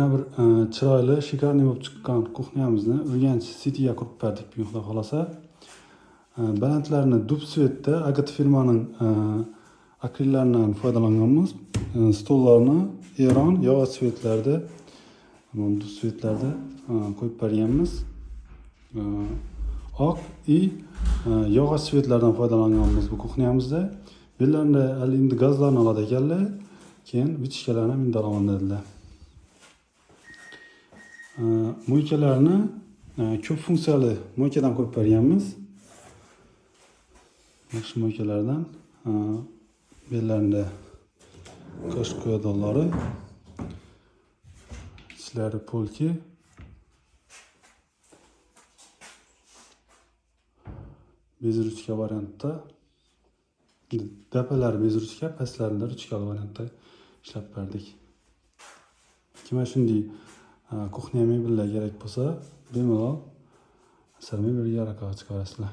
Bir chiroyli, шикарный bo'lib chiqqan kuxnyamizni Urganch Cityga qurib berdik bugun, xudo xohlasa. Balandlarini дуб цвет da Agat firmaning akrillaridan foydalanganmiz. Stollarni Eron yog'och цвет larda, mana дуб цвет larda qo'yib berganmiz. Oq и yog'och цвет lardan foydalanganmiz bu kuxnyamizda. Bu yerlarida hali endi gazlarni oladi ekanlar. Keyin вытяжка larni ham endi olaman dedilar. Мойка larni ko'p funksiyali мойка dan qo'yib berganmiz. Yaxshi мойка lardan. Bu yerlarida qoshiq qo'yadiganlari. Ichlari полки. Без ручка variantda. Dapalari без ручка, pastlarida ruchkali variantda ishlab berdik. Kimga shunday kuxnya mebellar kerak bo'lsa, bemalol Asar mebelga aloqaga chiqaverasizlar.